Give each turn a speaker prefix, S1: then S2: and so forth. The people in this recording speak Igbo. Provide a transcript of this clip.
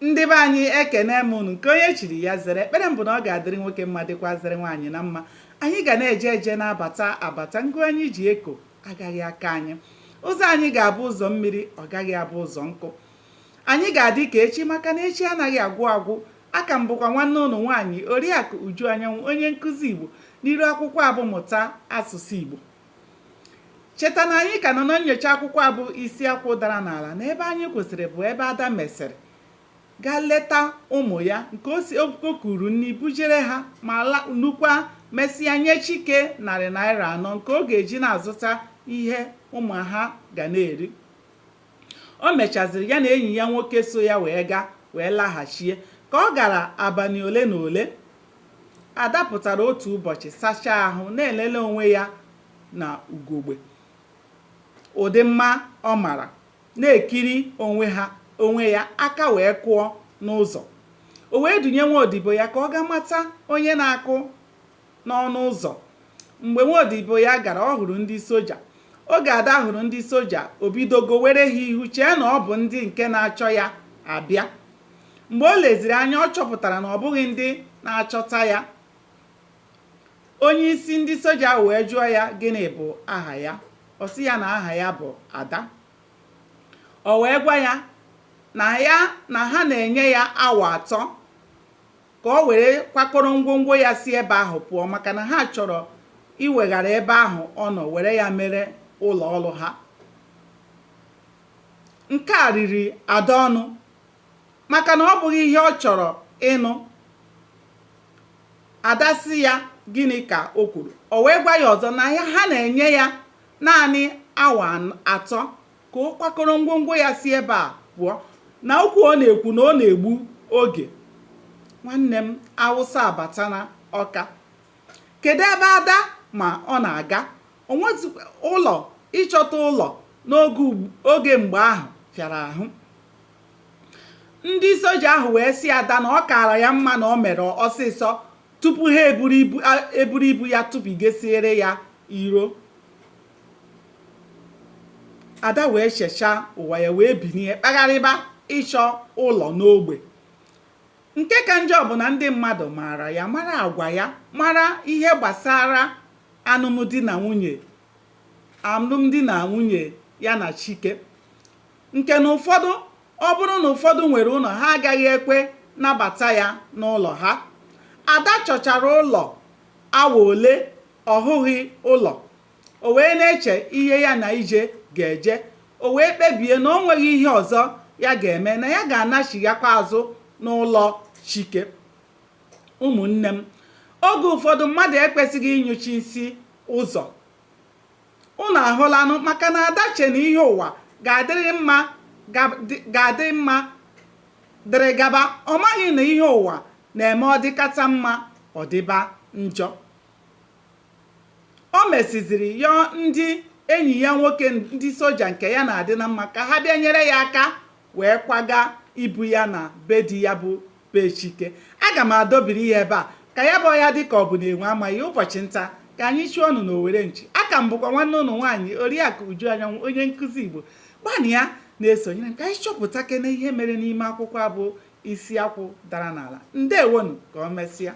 S1: Ndị be anyị, ekene m unu. Nke onye chiri ya zere. Ekpere m bụ na ọ ga-adịrị nwoke mma, dịkwazịrị nwaanyị na mma. Anyị ga na-eje eje, na-abata abata. Ngụ anyị ji eko agaghị aka anyị. Ụzọ anyị ga-abụ ụzọ mmiri, ọ gaghị abụ ụzọ nkụ. Anyị ga-adị ka echi, maka na echi anaghị agwụ agwụ. Aka m bụkwa nwanne ụnụ nwaanyị, Oriakụ Uju Anyanwụ, onye nkụzi Igbo n'iru akwụkwọ a bụ Mụta Asụsụ Igbo. Cheta na anyị ka nọ na nyocha akwụkwọ a bụ Isi Akwụ Dara n'Ala, na ebe anyị kwụsịrị bụ ebe Ada mesịrị gaa leta ụmụ ya, nke o si o kuru nri bujere ha, ma nukwa mesịa nye Chike ₦4 nke ọ ga-eji na-azụta ihe ụmụ ha ga na-eri. O mechaziri ya na enyi ya nwoke so ya wee gaa, wee laghachie. Ka ọ gara abalị ole na ole, Ada pụtara otu ụbọchị sachaa ahụ, na-elele onwe ya na ugogbe, ụdị mma ọ mara, na-ekiri onwe ya, aka wee kụọ n'ụzọ. O wee dunye nwa odibo ya ka ọ gaa mata onye na-akụ n'ọnụ ụzọ. Mgbe nwa odibo ya gara, ọ hụrụ ndị soja. Oge Ada hụrụ ndị soja, o bido gowere ha ihu, chee na ọ bụ ndị nke na-achọ ya abịa. Mgbe o leziri anya, ọ chọpụtara na ọ bụghị ndị na-achọta ya. Onye isi ndị soja ahụ wee jụọ ya gịnị bụ aha ya. Ọ sị ya na aha ya bụ Ada. O wee gwa ya na ha na-enye ya awa 3 ka o were kwakọrọ ngwongwo ya si ebe ahụ pụọ, maka na ha chọrọ iweghara ebe ahụ ọ nọ were ya mere ụlọ ọrụ ha. Nke a riri Ada ọnụ, maka na ọ bụghị ihe ọ chọrọ ịnụ. Ada sị ya gịnị ka o kwuru. O wee gwa ya ọzọ na ha na-enye ya naanị awa 3 ka ọ kwakọrọ ngwongwo ya si ebe a pụọ, na okwu ọ na-ekwu na ọ na-egbu oge. Nwanne m, Awụsa abata na Ọka. Kedu ebe Ada ma ọ na-aga? Ụlọ, ịchọta ụlọ n'oge mgbe ahụ fịara ahụ. Ndị soja ahụ wee sị Ada na ọ kaara ya mma na ọ mere ọsịsọ tupu ha eburu ibu ya tụpigesiere ya iro. Ada wee chechaa ụwa ya, wee binie kpagharịba ịchọ ụlọ n'ogbe. Nke ka njọ bụ na ndị mmadụ maara ya, mara agwa ya, mara ihe gbasara alụmdi na nwunye ya na Chike, nke na ụfọdụ, ọ bụrụ na ụfọdụ nwere ụlọ, ha agaghị ekwe nabata ya n'ụlọ ha. Ada chọchara ụlọ awa ole, ọ hụghị ụlọ. O wee na-eche ihe ya na ije ga-eje. O wee kpebie na o nweghị ihe ọzọ ya ga-eme, na ya ga-anachighakwa azụ n'ụlọ Chike. Ụmụnne m, oge ụfọdụ mmadụ ekwesịghị ịnyụchi isi ụzọ. Unu ahụlanụ, maka na Ada che na ihe ụwa ga-adịrị mma, ga-adị mma dịrị gaba. Ọ maghị na ihe ụwa na-eme, ọ dịkata mma, ọ dịba njọ. O mesiziri yọọ ndị enyi ya nwoke, ndị soja nke ya na-adị na mma, ka ha bịa nyere ya aka wee kwaga ibu ya na be di ya, bụ be Chike. Aga m adọbiri ya ebe a ka ya bụ ọya dị ka ọ bụ na enwe amaghị. Ụbọchị nta ka anyị chụọ ọnụ na owere nchi. Aka m bụkwa nwanne ụnụ nwaanyị, Oriakụ Uju Anyanwụ, onye nkụzi Igbo. Gbanịa na-esonyere m ka anyị chọpụta kene ihe mere n'ime akwụkwọ a bụ Isi Akwụ Dara n'Ala. Ndewonu, ka ọ mesịa.